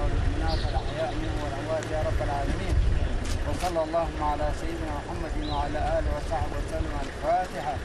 والمؤمنات الأحياء منهم والأموات يا رب العالمين. وصلى اللهم على سيدنا محمد وعلى آله وصحبه وسلم. الفاتحة.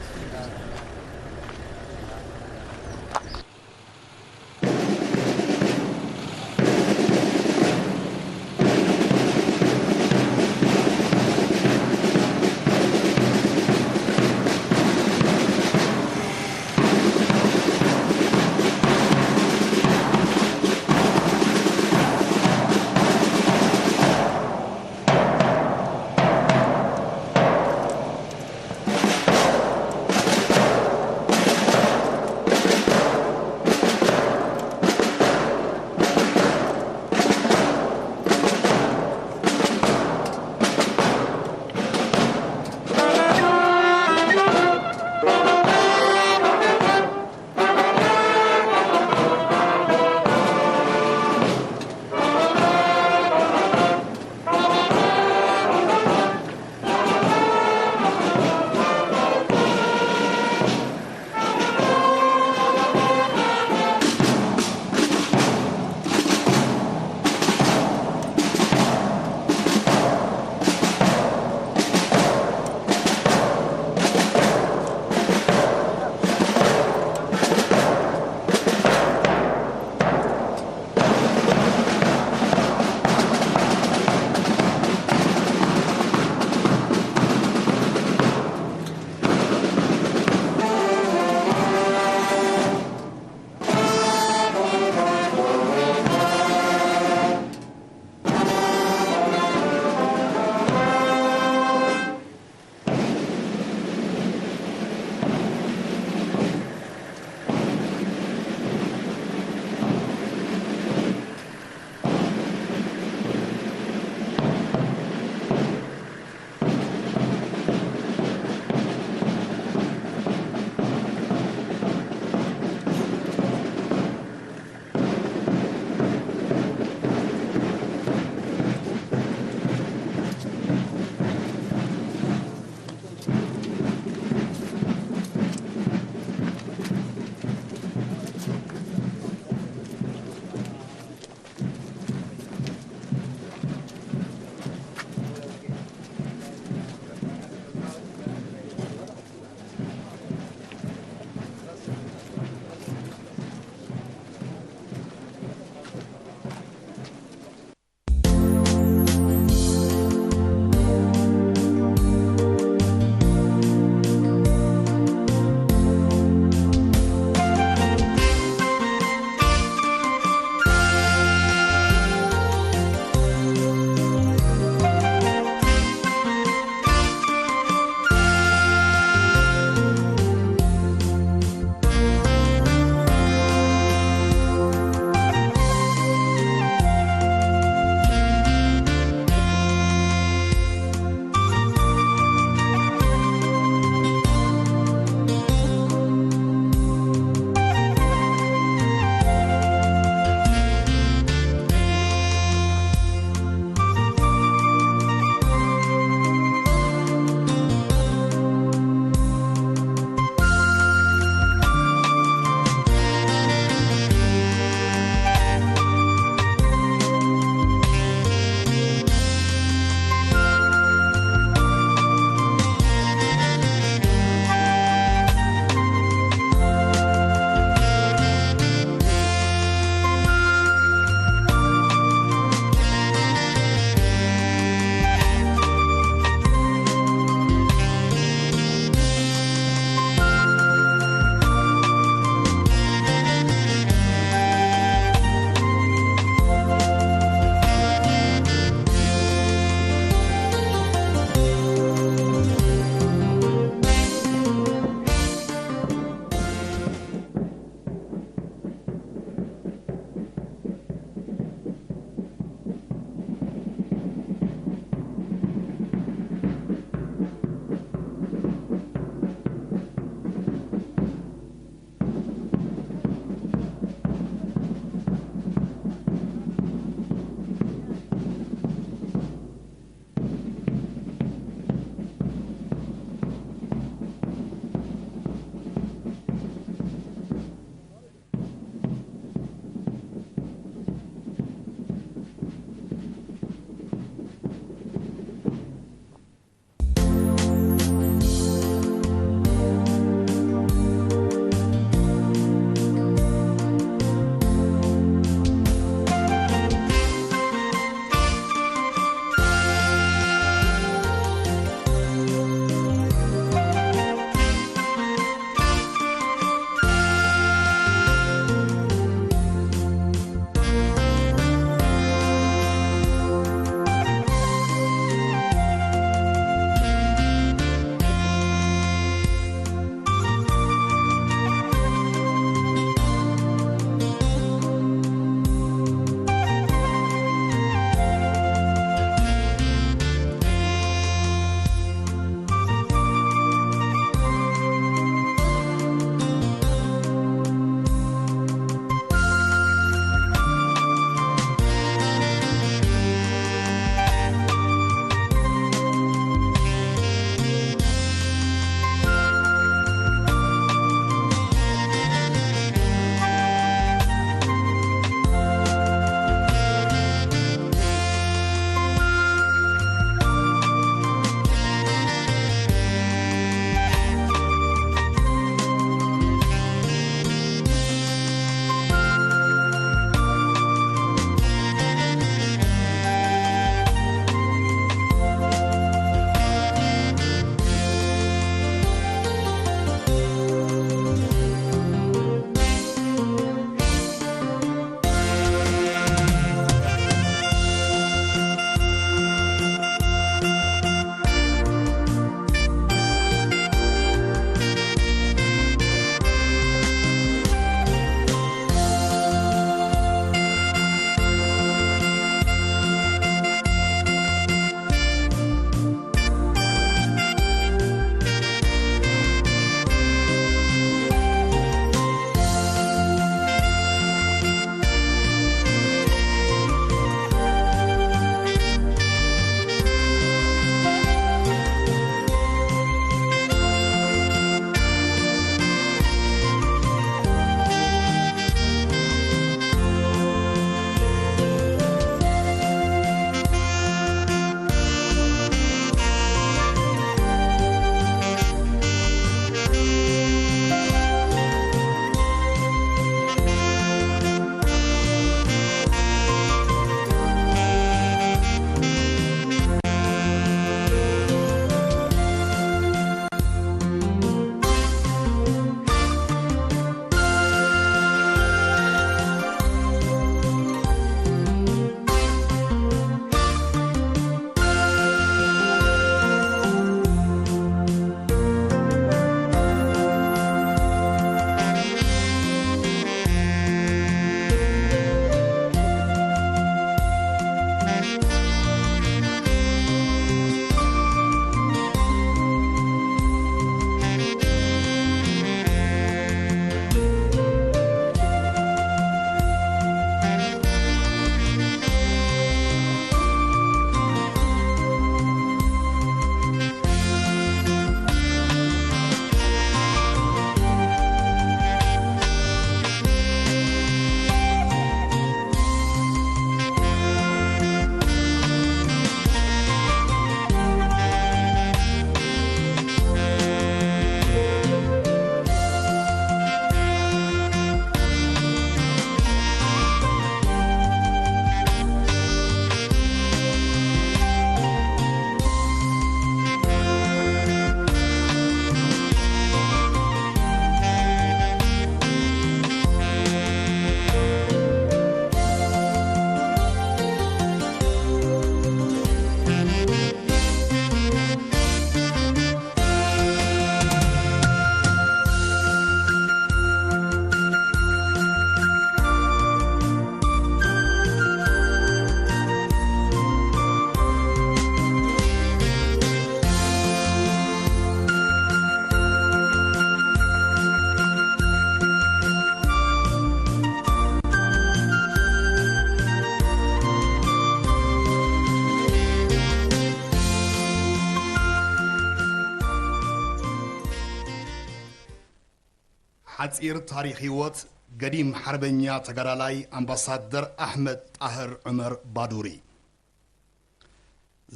ሓጺር ታሪኽ ህይወት ገዲም ሓርበኛ ተጋዳላይ ኣምባሳደር ኣሕመድ ጣህር ዑመር ባዱሪ።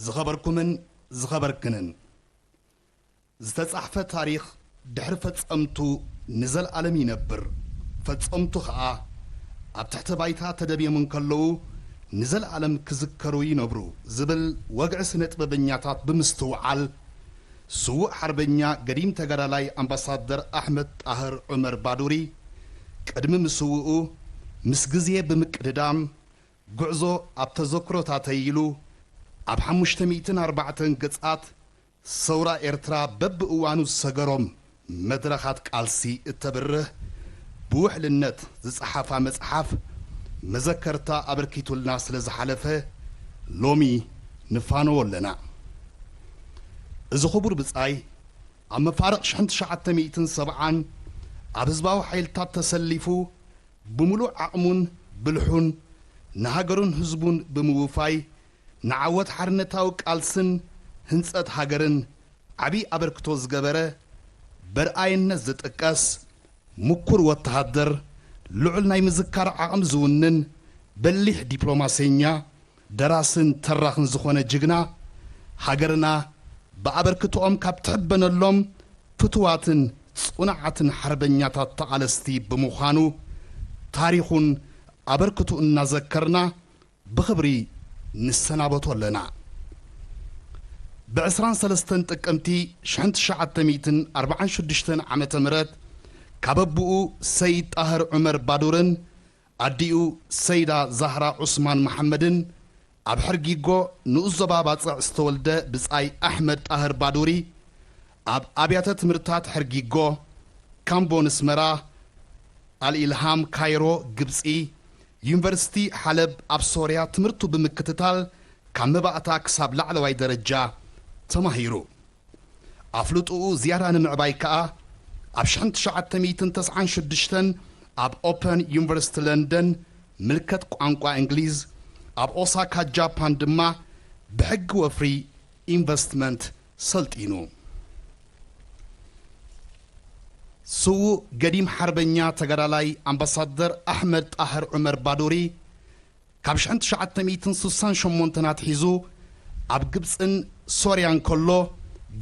ዝኸበርኩምን ዝኸበርክንን፣ ዝተጻሕፈ ታሪኽ ድሕሪ ፈጸምቱ ንዘለኣለም ይነብር፣ ፈጸምቱ ኸኣ ኣብ ትሕቲ ባይታ ተደብዮም እንከለዉ ንዘለኣለም ክዝከሩ ይነብሩ ዝብል ወግዒ ስነ ጥበበኛታት ብምስትውዓል፣ ስዉእ ሓርበኛ ገዲም ተጋዳላይ ኣምባሳደር ኣሕመድ ጣህር ዑመር ባዱሪ፣ ቅድሚ ምስውኡ ምስ ግዜ ብምቅድዳም፣ ጉዕዞ ኣብ ተዘክሮታተይ ኢሉ ኣብ ሓሙሽተ ሚእትን ኣርባዕተን ገጻት ሰውራ ኤርትራ በብእዋኑ ዝሰገሮም መድረኻት ቃልሲ እተብርህ ብውሕልነት ዝጸሓፋ መጽሓፍ መዘከርታ ኣበርኪቱልና ስለ ዝሓለፈ ሎሚ ንፋነዎ ኣለና። እዚ ክቡር ብጻይ ኣብ መፋርቕ ሽሕን ትሽዓተ ሚእትን ሰብዓን ኣብ ህዝባዊ ሓይልታት ተሰሊፉ ብምሉእ ዓቕሙን ብልሑን ንሃገሩን ህዝቡን ብምውፋይ ንዓወት ሓርነታዊ ቃልስን ህንጸት ሃገርን ዓቢ ኣበርክቶ ዝገበረ፣ በርኣይነት ዝጥቀስ፣ ምኩር ወተሃደር፣ ልዑል ናይ ምዝካር ዓቕሚ ዝውንን፣ በሊሕ ዲፕሎማሴኛ፣ ደራስን ተራኽን ዝኾነ ጅግና፣ ሃገርና ብኣበርክትኦም ካብ ትሕበነሎም ፍቱዋትን ጽኑዓትን ሓርበኛታት ተቓለስቲ ብምዃኑ፣ ታሪኹን ኣበርክትኡን እናዘከርና ብኽብሪ ንሰናበቶ ኣለና። ብዕስራን ሰለስተን ጥቅምቲ ሽሕን ትሽዓተ ሚእትን ኣርባዓን ሽዱሽተን ዓመተ ምህረት ካብ ኣቦኡ ሰይድ ጣህር ዑመር ባዱርን ኣዲኡ ሰይዳ ዛህራ ዑስማን መሓመድን ኣብ ሕርጊጎ ንኡስ ዞባ ባጽዕ ዝተወልደ ብጻይ ኣሕመድ ጣህር ባዱሪ ኣብ ኣብያተ ትምህርታት ሕርጊጎ፣ ካምቦን ኣስመራ፣ ኣልኢልሃም ካይሮ ግብጺ፣ ዩኒቨርሲቲ ሓለብ ኣብ ሶርያ ትምህርቱ ብምክትታል ካብ መባእታ ክሳብ ላዕለዋይ ደረጃ ተማሂሩ። ኣፍልጥኡ ዝያዳ ንምዕባይ ከኣ ኣብ ሽሕን ትሽዓተ ሚእትን ተስዓን ሽዱሽተን ኣብ ኦፐን ዩኒቨርሲቲ ለንደን ምልከት ቋንቋ እንግሊዝ፣ ኣብ ኦሳካ ጃፓን ድማ ብሕጊ ወፍሪ ኢንቨስትመንት ሰልጢኑ። ስዉእ ገዲም ሓርበኛ ተጋዳላይ ኣምባሳደር ኣሕመድ ጣህር ዑመር ባዱሪ ካብ ሽሕን ትሽዓተ ሚእትን ስሳን ሸሞንተን ኣትሒዙ ኣብ ግብጽን ሶርያን ከሎ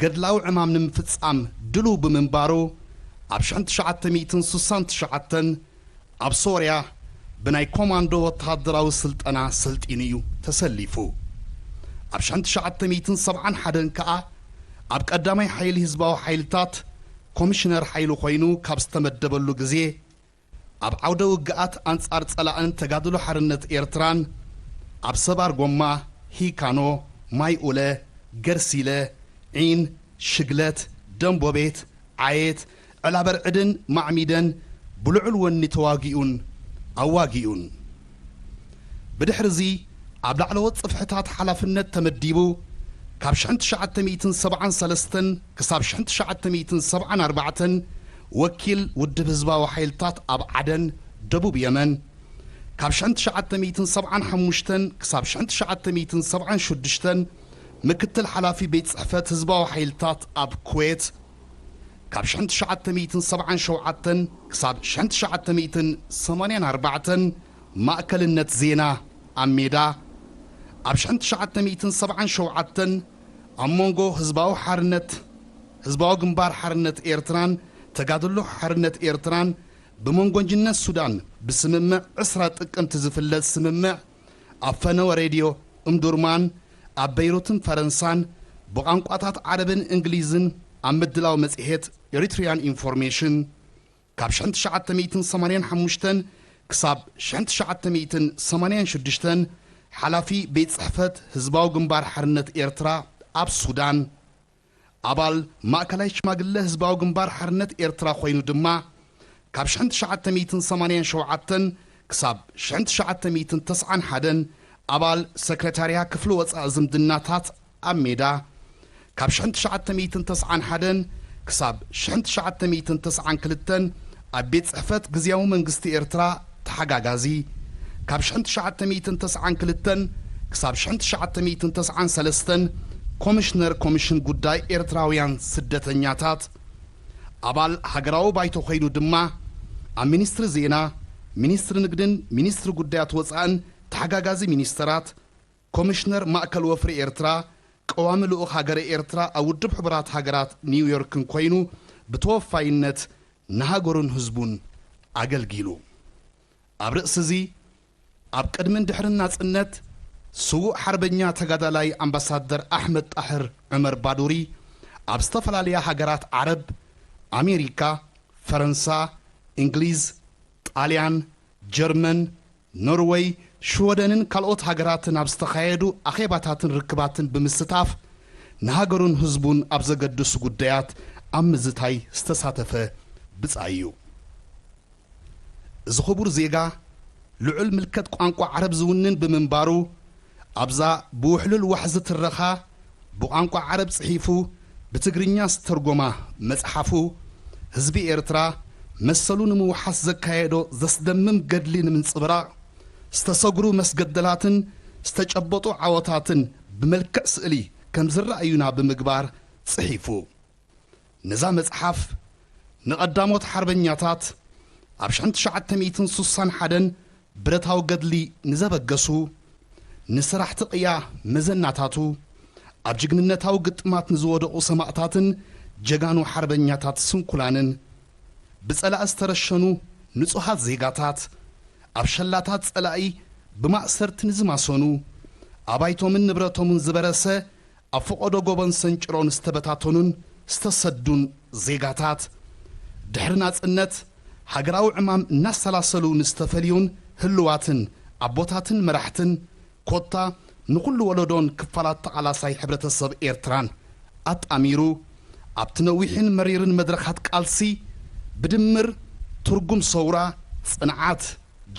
ገድላዊ ዕማም ንምፍጻም ድሉው ብምንባሩ ኣብ ሽሕን ትሽዓተ ሚእትን ስሳን ትሽዓተን ኣብ ሶርያ ብናይ ኮማንዶ ወተሃደራዊ ስልጠና ሰልጢኑ እዩ ተሰሊፉ። ኣብ ሽሕን ትሽዓተ ሚእትን ሰብዓን ሓደን ከኣ ኣብ ቀዳማይ ሓይሊ ህዝባዊ ሓይልታት ኮሚሽነር ሓይሊ ኮይኑ ካብ ዝተመደበሉ ግዜ ኣብ ዓውደ ውግኣት ኣንጻር ጸላእን ተጋድሎ ሓርነት ኤርትራን ኣብ ሰባር ጎማ፣ ሂካኖ፣ ማይ ኡለ፣ ገርሲለ፣ ዒን፣ ሽግለት፣ ደንቦቤት፣ ዓየት፣ ዕላበርዕድን ማዕሚደን ብልዑል ወኒ ተዋጊኡን ኣዋጊኡን። ብድሕርዚ ኣብ ላዕለዎት ጽፍሕታት ሓላፍነት ተመዲቡ ካብ ሽሕን ትሽዓተ ሚእትን ሰብዓን ሰለስተን ክሳብ ሽሕን ትሽዓተ ሚእትን ሰብዓን ኣርባዕተን ወኪል ውድብ ህዝባዊ ሓይልታት ኣብ ዓደን ደቡብ የመን፣ ካብ ሽሕን ትሽዓተ ሚእትን ሰብዓን ሓሙሽተን ክሳብ ሽሕን ትሽዓተ ሚእትን ሰብዓን ሽዱሽተን ምክትል ሓላፊ ቤት ጽሕፈት ህዝባዊ ሓይልታት ኣብ ኩዌት፣ ካብ ሽሕን ትሽዓተ ሚእትን ሰብዓን ሸውዓተን ክሳብ ሽሕን ትሽዓተ ሚእትን ሰማንያን ኣርባዕተን ማእከልነት ዜና ኣብ ሜዳ፣ ኣብ ሽሕን ትሽዓተ ሚእትን ሰብዓን ሸውዓተን ኣብ መንጎ ህዝባዊ ሓርነት፣ ህዝባዊ ግንባር ሓርነት ኤርትራን ተጋድሎ ሓርነት ኤርትራን ብመንጎንጅነት ሱዳን ብስምምዕ ዕስራ ጥቅምቲ ዝፍለጥ ስምምዕ ኣብ ፈነወ ሬድዮ እምዱርማን ኣብ በይሩትን ፈረንሳን ብቋንቋታት ዓረብን እንግሊዝን ኣብ ምድላው መጽሔት ኤሪትሪያን ኢንፎርሜሽን ካብ ሽሕን ትሽዓተ ሚእትን ሰማንያን ሓሙሽተን ክሳብ ሽሕን ትሽዓተ ሚእትን ሰማንያን ሽዱሽተን ሓላፊ ቤት ጽሕፈት ህዝባዊ ግንባር ሓርነት ኤርትራ ኣብ ሱዳን፣ ኣባል ማእከላይ ሽማግለ ህዝባዊ ግንባር ሓርነት ኤርትራ ኮይኑ ድማ ካብ ሽሕን ትሽዓተ ሚእትን ሰማንያን ሸውዓተን ክሳብ ሽሕን ትሽዓተ ሚእትን ተስዓን ሓደን ኣባል ሰክረታርያ ክፍሊ ወጻኢ ዝምድናታት ኣብ ሜዳ፣ ካብ ሽሕን ትሽዓተ ሚእትን ተስዓን ሓደን ክሳብ ሽሕን ትሽዓተ ሚእትን ተስዓን ክልተን ኣብ ቤት ጽሕፈት ግዝያዊ መንግስቲ ኤርትራ ተሓጋጋዚ፣ ካብ ሽሕን ትሽዓተ ሚእትን ተስዓን ክልተን ክሳብ ሽሕን ትሽዓተ ሚእትን ተስዓን ሰለስተን ኮሚሽነር ኮሚሽን ጉዳይ ኤርትራውያን ስደተኛታት፣ ኣባል ሃገራዊ ባይቶ ኮይኑ ድማ ኣብ ሚኒስትሪ ዜና፣ ሚኒስትሪ ንግድን ሚኒስትሪ ጉዳያት ወጻእን ተሓጋጋዚ ሚኒስተራት፣ ኮሚሽነር ማእከል ወፍሪ ኤርትራ፣ ቀዋሚ ልኡኽ ሃገረ ኤርትራ ኣብ ውድብ ሕቡራት ሃገራት ኒውዮርክን ኮይኑ ብተወፋይነት ንሃገሩን ህዝቡን ኣገልጊሉ። ኣብ ርእሲ እዚ፣ ኣብ ቅድምን ድሕርን ናጽነት፣ ስዉእ ሓርበኛ ተጋዳላይ ኣምባሳደር ኣሕመድ ጣህር ዑመር ባዱሪ ኣብ ዝተፈላለያ ሃገራት ዓረብ፣ ኣሜሪካ፣ ፈረንሳ፣ እንግሊዝ፣ ጣልያን፣ ጀርመን፣ ኖርወይ፣ ሽወደንን ካልኦት ሃገራትን ኣብ ዝተኻየዱ ኣኼባታትን ርክባትን ብምስታፍ፣ ንሃገሩን ህዝቡን ኣብ ዘገድሱ ጉዳያት ኣብ ምዝታይ ዝተሳተፈ ብጻይ እዩ። እዚ ክቡር ዜጋ፣ ልዑል ምልከት ቋንቋ ዓረብ ዝውንን ብምንባሩ፣ ኣብዛ ብውሕሉል ዋሕዚ ትረኻ ብቋንቋ ዓረብ ጽሒፉ ብትግርኛ ዝተርጎማ መጽሓፉ፣ ህዝቢ ኤርትራ መሰሉ ንምውሓስ ዘካየዶ ዘስደምም ገድሊ ንምንጽብራቕ፣ ዝተሰግሩ መስገደላትን ዝተጨበጡ ዓወታትን ብመልክዕ ስእሊ ከም ዝረኣዩና ብምግባር ጽሒፉ። ነዛ መጽሓፍ ንቐዳሞት ሓርበኛታት፣ ኣብ ሽሕን ትሽዓተ ሚእትን ስሳን ሓደን ብረታዊ ገድሊ ንዘበገሱ፣ ንሰራሕቲ ቅያ መዘናታቱ፣ ኣብ ጅግንነታዊ ግጥማት ንዝወደቑ ሰማእታትን ጀጋኑ ሓርበኛታት ስንኩላንን፣ ብጸላኢ ዝተረሸኑ ንጹሃት ዜጋታት፣ ኣብ ሸላታት ጸላኢ ብማእሰርቲ ንዝማሰኑ፣ ኣባይቶምን ንብረቶምን ዝበረሰ፣ ኣብ ፈቐዶ ጎቦን ሰንጭሮን ዝተበታተኑን ዝተሰዱን ዜጋታት፣ ድሕሪ ናጽነት ሃገራዊ ዕማም እናሰላሰሉ ንዝተፈልዩን ህልዋትን ኣቦታትን መራሕትን፣ ኮታ ንኹሉ ወለዶን ክፋላት ተቓላሳይ ሕብረተሰብ ኤርትራን ኣጣሚሩ፣ ኣብቲ ነዊሕን መሪርን መድረኻት ቃልሲ፣ ብድምር ትርጉም ሰውራ፣ ጽንዓት፣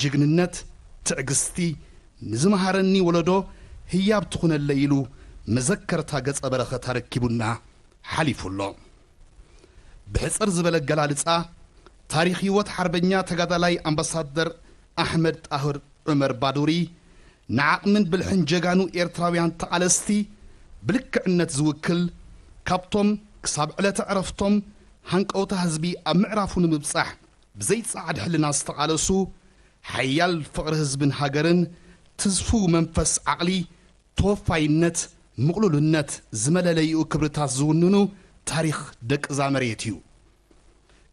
ጅግንነት፣ ትዕግስቲ፣ ንዝመሃረኒ ወለዶ ህያብ ትኹነለይ ኢሉ መዘከርታ ገጸ በረኸት ኣረኪቡና ሓሊፉ ኣሎ። ብሕጽር ዝበለ ኣገላልጻ፣ ታሪኽ ህይወት ሓርበኛ ተጋዳላይ ኣምባሳደር ኣሕመድ ጣህር ዑመር ባዱሪ፣ ንዓቕምን ብልሕን ጀጋኑ ኤርትራውያን ተቓለስቲ ብልክዕነት ዝውክል፣ ካብቶም ክሳብ ዕለተ ዕረፍቶም ሃንቀውታ ህዝቢ ኣብ ምዕራፉ ንምብጻሕ ብዘይጸዓድ ሕልና ዝተቓለሱ፣ ሓያል ፍቕሪ ህዝብን ሃገርን፣ ትስፉው መንፈስ፣ ዓቕሊ፣ ተወፋይነት፣ ምቕሉልነት ዝመለለይኡ ክብርታት ዝውንኑ ታሪኽ ደቂ እዛ መሬት እዩ።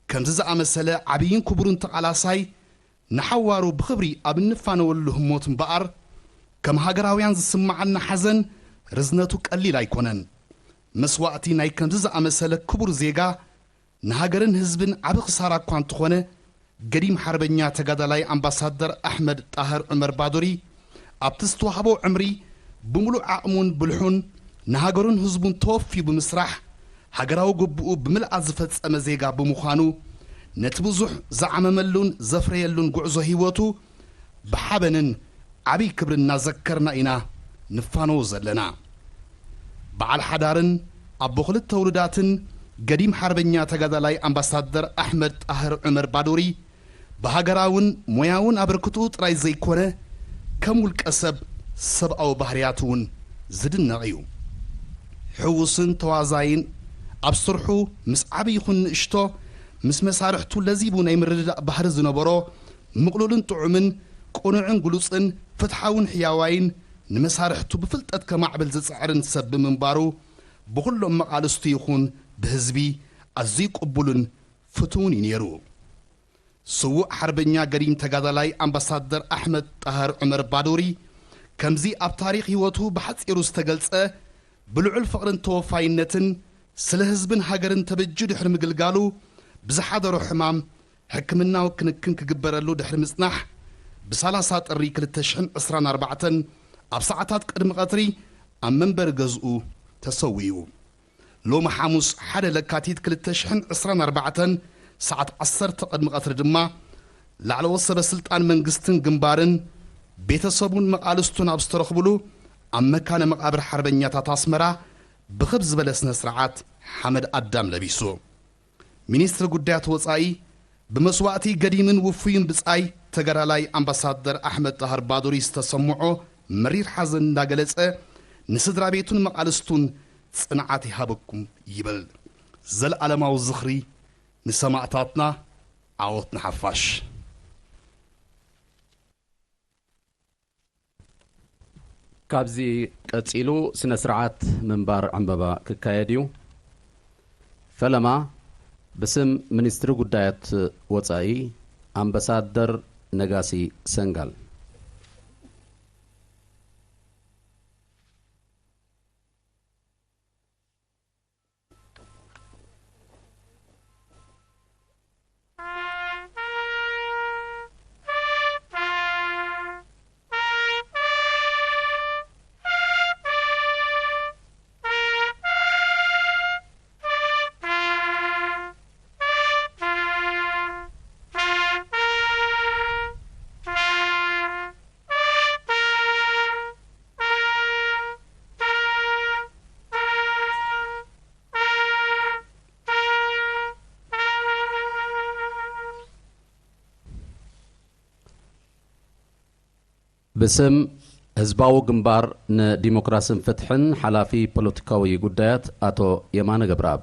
ከምዚ ዝኣመሰለ ዓብይን ክቡርን ተቓላሳይ ንሓዋሩ ብኽብሪ ኣብ እንፋነወሉ ህሞት እምበኣር፣ ከም ሃገራውያን ዝስምዓና ሓዘን ርዝነቱ ቀሊል ኣይኮነን። መስዋእቲ ናይ ከምዚ ዝኣመሰለ ክቡር ዜጋ ንሃገርን ህዝብን ዓቢ ክሳራ እኳ እንተኾነ፣ ገዲም ሓርበኛ ተጋዳላይ ኣምባሳደር ኣሕመድ ጣህር ዑመር ባዱሪ፣ ኣብቲ ዝተዋህቦ ዕምሪ ብምሉእ ዓቕሙን ብልሑን ንሃገሩን ህዝቡን ተወፊዩ ብምስራሕ፣ ሃገራዊ ግቡኡ ብምልኣት ዝፈጸመ ዜጋ ብምዃኑ፣ ነቲ ብዙሕ ዝዓመመሉን ዘፍረየሉን ጉዕዞ ህይወቱ ብሓበንን ዓብይ ክብሪ እናዘከርና ኢና ንፋነው ዘለና። በዓል ሓዳርን ኣቦ ክልተ ውሉዳትን ገዲም ሓርበኛ ተጋዳላይ ኣምባሳደር ኣሕመድ ጣህር ዑመር ባዱሪ፣ ብሃገራውን ሞያውን ኣበርክትኡ ጥራይ ዘይኮነ፣ ከም ውልቀ ሰብ ሰብኣዊ ባህርያቱ እውን ዝድነቕ እዩ። ሕዉስን ተዋዛይን፣ ኣብ ስርሑ ምስ ዓቢ ይኹን ንእሽቶ፣ ምስ መሳርሕቱ ለዚቡ ናይ ምርድዳእ ባህሪ ዝነበሮ፣ ምቕሉልን ጥዑምን፣ ቅኑዕን ግሉጽን፣ ፍትሓውን ሕያዋይን፣ ንመሳርሕቱ ብፍልጠት ከማዕብል ዝጽዕርን ሰብ ብምንባሩ፣ ብኹሎም መቓልስቱ ይኹን ብህዝቢ ኣዝዩ ቅቡልን ፍቱውን እዩ ነይሩ። ስዉእ ሓርበኛ ገዲም ተጋዳላይ ኣምባሳደር ኣሕመድ ጣህር ዑመር ባዱሪ፣ ከምዚ ኣብ ታሪኽ ህይወቱ ብሓጺሩ ዝተገልጸ፣ ብልዑል ፍቕርን ተወፋይነትን ስለ ህዝብን ሃገርን ተበጅዩ ድሕሪ ምግልጋሉ፣ ብዝሓደሮ ሕማም ሕክምናዊ ክንክን ክግበረሉ ድሕሪ ምጽናሕ፣ ብሰላሳ ጥሪ ክልተ ሽሕን ዕስራን ኣርባዕተን ኣብ ሰዓታት ቅድሚ ቀትሪ ኣብ መንበሪ ገዝኡ ተሰዊኡ። ሎሚ ሓሙስ ሓደ ለካቲት ክልተ ሽሕን ዕስራን ኣርባዕተን ሰዓት ዓሰርተ ቅድሚ ቀትሪ ድማ፣ ላዕለዎት ሰበ ስልጣን መንግስትን ግንባርን ቤተሰቡን መቓልስቱን ኣብ ዝተረኽብሉ፣ ኣብ መካነ መቓብር ሓርበኛታት ኣስመራ ብኽብ ዝበለ ስነ ስርዓት ሓመድ ኣዳም ለቢሱ። ሚኒስትሪ ጉዳያት ወጻኢ፣ ብመስዋእቲ ገዲምን ውፉይን ብጻይ ተጋዳላይ ኣምባሳደር ኣሕመድ ጣህር ባዱሪ ዝተሰምዖ መሪር ሓዘን እንዳገለጸ፣ ንስድራ ቤቱን መቓልስቱን ጽንዓት ይሃበኩም ይብል። ዘልኣለማዊ ዝኽሪ ንሰማእታትና። ዓወት ንሓፋሽ። ካብዚ ቀጺሉ ስነ ስርዓት ምንባር ዕምበባ ክካየድ እዩ። ፈለማ ብስም ሚኒስትሪ ጉዳያት ወጻኢ ኣምባሳደር ነጋሲ ሰንጋል። ብስም ህዝባዊ ግንባር ንዲሞክራስን ፍትሕን ሓላፊ ፖለቲካዊ ጉዳያት ኣቶ የማነ ገብረኣብ።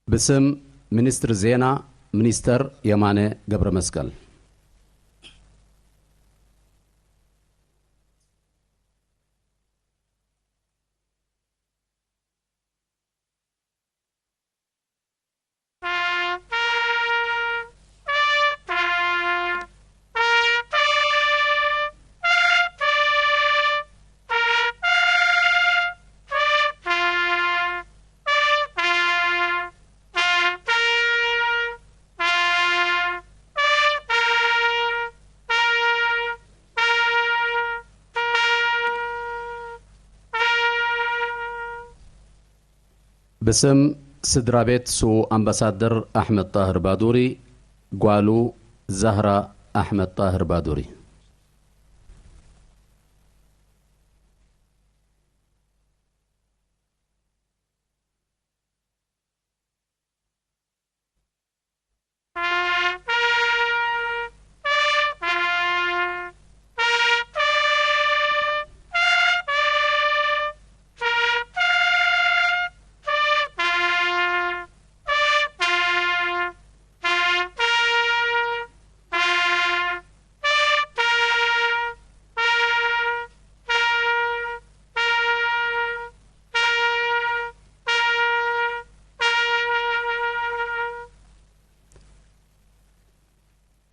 ብስም ሚኒስትሪ ዜና፣ ሚኒስተር የማነ ገብረመስቀል። ብስም ስድራ ቤት ስዉእ ኣምባሳደር ኣሕመድ ጣህር ባዱሪ፣ ጓሉ ዛህራ ኣሕመድ ጣህር ባዱሪ።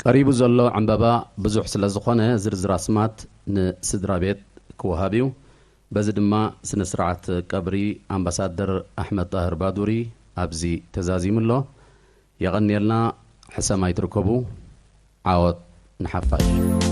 ቀሪቡ ዘሎ ዕምበባ ብዙሕ ስለ ዝኾነ፣ ዝርዝር ኣስማት ንስድራ ቤት ክወሃብ እዩ። በዚ ድማ ስነ ስርዓት ቀብሪ ኣምባሳደር ኣሕመድ ጣህር ባዱሪ ኣብዚ ተዛዚሙ ኣሎ። የቐንየልና፣ ሕሰም ኣይትርከቡ። ዓወት ንሓፋሽ።